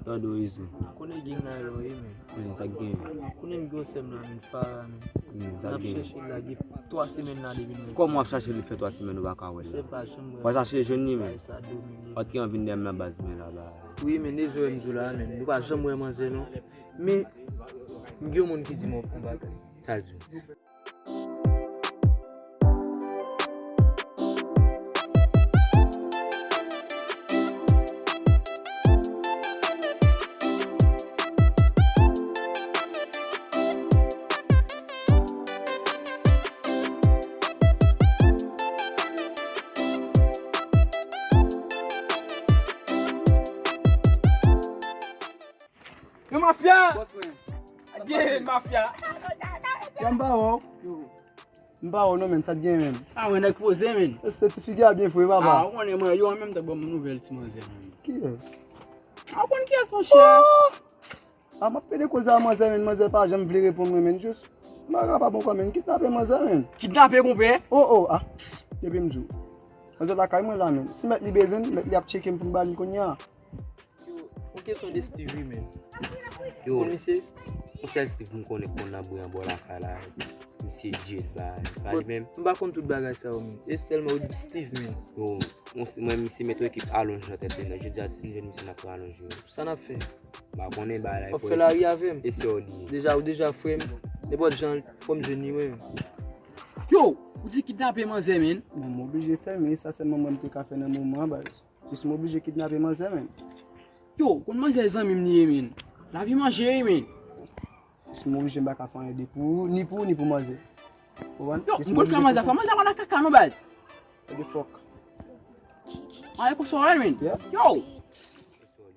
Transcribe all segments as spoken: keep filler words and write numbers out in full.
Sa do Izo. Konnen gen nan yo ye men. Men sa k gen. Konnen m gen sè m la men, Fara men. Men sa k gen. N ap chèche l la gen twa semèn la depi nou. Kòman w ap chache li fè twa semèn ou pa ka wè l la? Se pa janm wè. W ap chache jwenn li men. Sa domine. W ap ki anvi dèyè m nan baz men la ba. Wi men de jwè m di w la men. Nou pa janm wè manzè non. Men m gen yon moun ki di m yon bagay. Sa l di w? Yo mafya! Bòs mwen. Adye mafya! Yo m pa wè w. M pa wè w non men, sa t gen men. A mwen nèg poze men. Se ti figi a byen fre papa. A ou konnen mwen yo an menm tan ban m nouvèl ti manzè men. Kiyès? A ou konn kiyès monchè? A m ap pede koze a manzè men, manzè pa janm vle reponn mwen men, jis m pa kapab ankò men, kidnape manzè men. Kidnape konpè? O o a. Depi m di w. Manzè lakay mwen la men. Si mèt li bezwen m, mèt li ap tcheke m pou m ba li kounye a. Yo, yon kesyon de Steve wi men. Yo, konn misye? Yon sèl Steve m konnen k konn nan bri anbò lakay la. Misye Jade ba, pa li menm. M pa konn tout bagay sa yo men. E sèlman yo di Steve men. Yo, mwen misye met yon ekip alonj nan tèt li nan. Jodi a si m jwenn misye n ap pran alonj yo. Sa n ap fè? M pa konnen bagay la. W ap fè lari avè m? E se w li ye. Deja, ou deja frè m. Nenpòt jan, fò m jwenn li mwen menm. Yo, ou di kidnape manzè men. Bon, m oblije fè men, e sa sèlman mwen m te ka fè nan moman an baz. Jis m oblije kidnape manzè men. Yo, konn manzè zanmi m li ye men. Lavi manje wi men. Jis m oblije m pa ka fè anyen de pou ou, ni pou ou, ni pou manzè. Konprann? Yo, m konn fè manzè, fè manzè pa nan kaka non baz. What the fuck? Anyen konsa w men. Yo.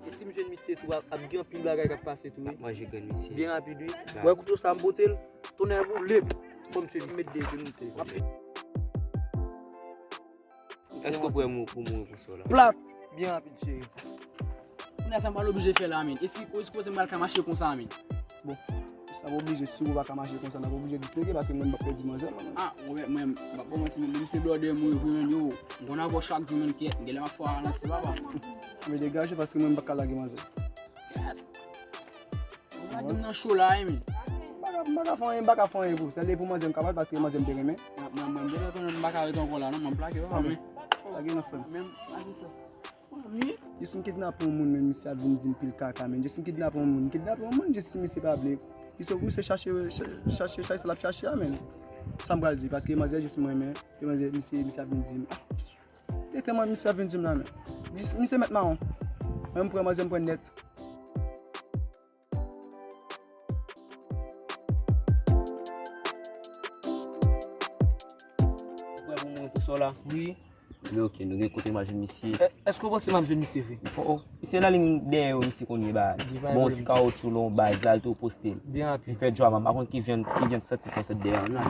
E si m jwenn misye tou, ap gen anpil bagay k ap pase tou wi. Ap manje grenn misye. Byen rapid wi. Wè kouto sa m pote l, tonnè boule m. Fò m tchwe m met de je moute. Èske w prè pou mouri pou sa w la? Plat! Byen rapid cheri. Kounye a sa m pral oblije fè la men. E si, e si kote m pral ka mache konsa men? Bon, sa pa oblije, si ou pa ka mache konsa, n ap oblije dislege paske mwen m p ap pèdi manzè mwen. A, mwen, mwen, m p ap ba w manti men, menm se blòdè mwen vre men yo. M konn avè w chak jou men kèt, m genlè m ap fè w ralanti papa. Men degaje paske mwen m pa ka lage manzè. Kèt. Ou pa di m nan cho la wi men. M pa ka, m pa ka fè anyen, m pa ka fè anyen pou sa. Se pou manzè m ka bat paske manzè m te renmen. Mwen, mwen, mwen, m te konnen m pa ka ret ankò la non, mwen plake papa men. Lage nan frè m. Men, a di sa. Jis m kidnape yon moun men misye ap vin di m pil kaka men. Jis m kidnape yon moun, m kidnape yon moun jis si misye pa vle. Jis misye chache, chache, chache sa l ap chache a men. Sa m pral di paske manzè jis mwen men. E manzè, misye, misye ap vin di m. Tete mwen misye ap vin di m la men. Jis misye mèt mawon. Mwen m pran manzè m pran nèt. Ou prè pou mouri pou sa w la? Wi. Men oke, nou gen kote m al jwenn misye. Èske w panse m ap jwenn misye vre? O o. Misye nan liy dèyè yo, misye konn ye bagay. Bon, ti kawotchou lon baz la, l tou poste l. Byen rapid. M fè djwam, m pa konn ki vyann, ki vyann santi konsa dèyè an la.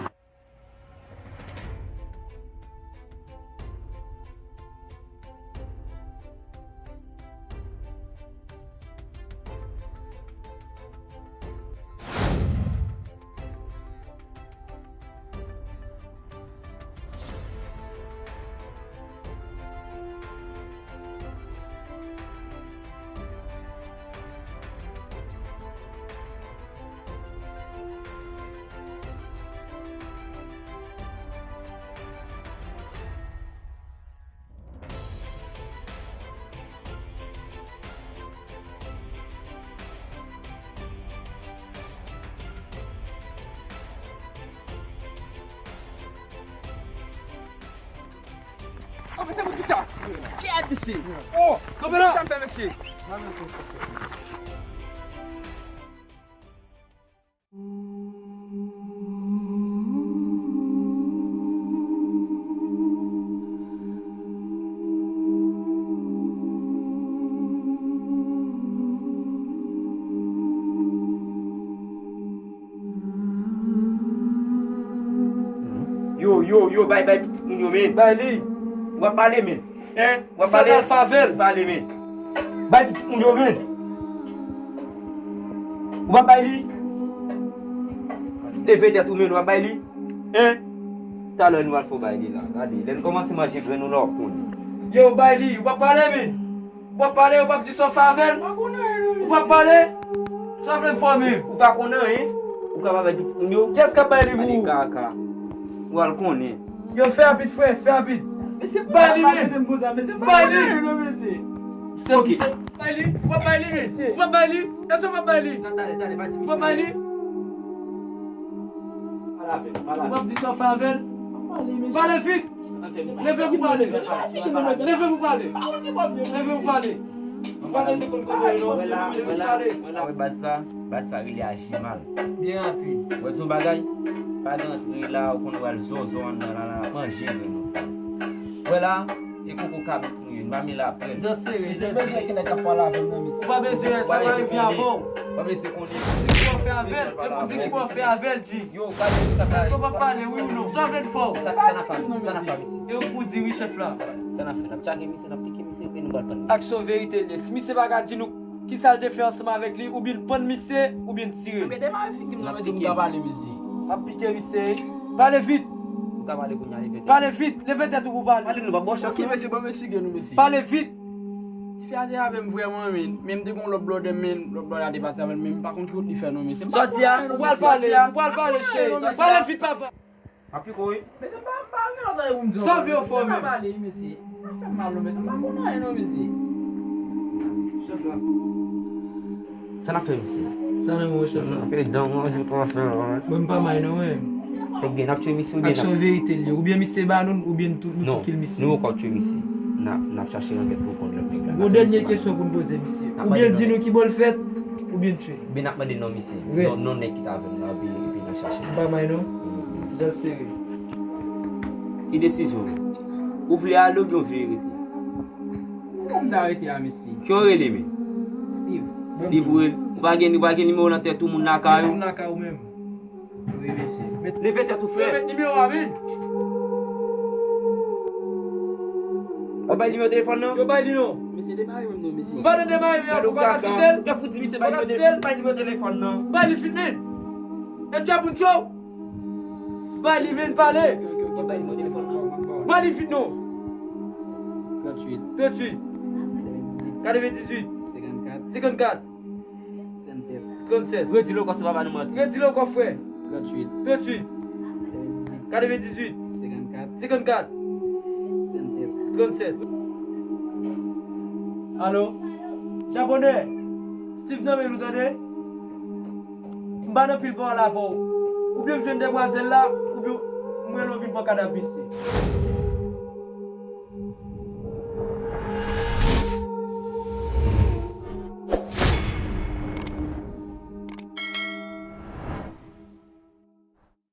Oh, mesye, mesye. Oh, kamera. Sa m fè, mesye. Yo, yo, yo, bay, bay pitit moun yo, men. Bay li. W ap pale, men. Hein? W ap pale? Sandal favèl. Pale, men. Bay pitit moun yo, men. Ou p ap bay li? Leve tèt ou, men, w ap bay li? Hein? Talè nou al fè w bay li la. Gade, lè n kòmanse manje grenn nou la, w ap konnen. Yo, bay li. Ou p ap pale, men. W ap pale, ou p ap di sa w favèl. W ap pale? Sa vle fò menm. Ou pa konn anyen. Ou ka pa bay tout moun yo. Kiyès k ap bay li pou ou? Kaka. Ou al konnen. Yo, fè rapid, frè, fè rapid. Bay li, men. Bay li. Bay li. W ap bay li, men. W ap bay li. Èske w ap bay li? W ap bay li? W ap di sa w fè avè l? Pale vit. Leve pou pale. Leve pou pale. Leve pou pale. Wè la, wè la, wè la, wè baz sa, baz sa rele aji mal. Byen rapid. Wè di yon bagay, pa gen antre la, ou konn wè l zozo anndan la, la, manje grenn ou. Wè la, e koko kabrit nou ye, n pa mele apre l. Dan sere, se bezwen ki nèg k ap pale avè m nan, mesye. Ou pa bezwen, sa va rive avè w. Ou pa bezwen konnen. Di ki w fè avè l, e pou di ki w fè avè l, G. Yo, gade sa. Èske w p ap pale, wi ou non? Sa w vle n fè w? Sa, sa n ap fè, sa n ap fè, mesye? E ou pou di wi, chèf la. Sa n ap fè, n ap tchage misye, n ap pike misye, epi nou pral pale. Aksyon verite l ye. Si misye pa ka di nou kisa l te fè ansanm avèk li, oubyen l pann misye, oubyen l tire. Men demare figi m non, mesye, m ka pale, mesye. M ap pike misye. Pale vit. Ou ka pale kounye a, leve tèt. Pale vit, leve tèt ou pou pale. Pale nou, pa bon chans non. Ok, mesye, ban m esplike nou, mesye. Pale vit. Tifi a te avè m vrèman, men, men m te gon lòt blòdè, men lòt blòdè a te pati avè l, men m pa konn ki wout li fè non, mesye. Sòti a, ou pral pale, ou pral pale, cheri. Pale vit, papa. Api ko wi. Mesye, m pa, m pa gen lòt anyen pou m di ankò. Sa vle w fò menm? Pale, mesye. Sa fè m mal non, mesye. M pa konn anyen non, mesye. Chèf la. Sa n ap fè misye? Sa nan men w, chèf la. Fè dan manje pou w fè. Mwen m pa may non, mwen. Fèk gen, n ap tchwe misye oubyen n ap... Aksyon verite l ye. Oubyen misye ba nou l, oubyen nou tou, nou tou kill misye. Non, nou poko tchwe misye. N ap, n ap chache langèt pou konn lòt nèg la. Gon dènye kesyon pou n poze misye. Oubyen l di nou ki bò l fèt, oubyen n tchwe l. Oubyen n ap mande non misye. Non, non nèg ki t avè m nan, epi, epi n ap chache. M pa may non. Dan sere. Ki desizyon w? Ou vle ale oubyen w vle rete? Ou konn m ta rete a, mesye. Ki w rele men? Steve. Steve Will. Ou pa gen, ou pa gen nimewo nan tèt ou, moun lakay ou? Moun lakay ou menm. Wi, mesye. Leve tèt ou, frè. Yo met nimewo a, men. Ou bay nimewo telefòn nan? Yo bay li non. Mesye, demare menm non, mesye. M pa nan demare, men, ou pa ka site l. Yo fout di misye bay nimewo telefòn nan. Bay li vit, men. E tchè pou n tchè w. Bay li, men, pale. Bay li vit non. Tranntuit. Tranntuit. Katrevendizuit. Senkannkat. Senkannkat. Trannsèt. Trannsèt. Redi l ankò, se papa nou manti. Redi l ankò, frè. Tranntuit. Tranntuit. Katrevendizuit. Senkannkat. Senkannkat. Trannsèt. Trannsèt. Alo? Japonè. Steve nan men nou, tande? M pa nan pil pawòl avè w. Oubyen m jwenn demwazèl la, oubyen m rele w vin pran kadav misye.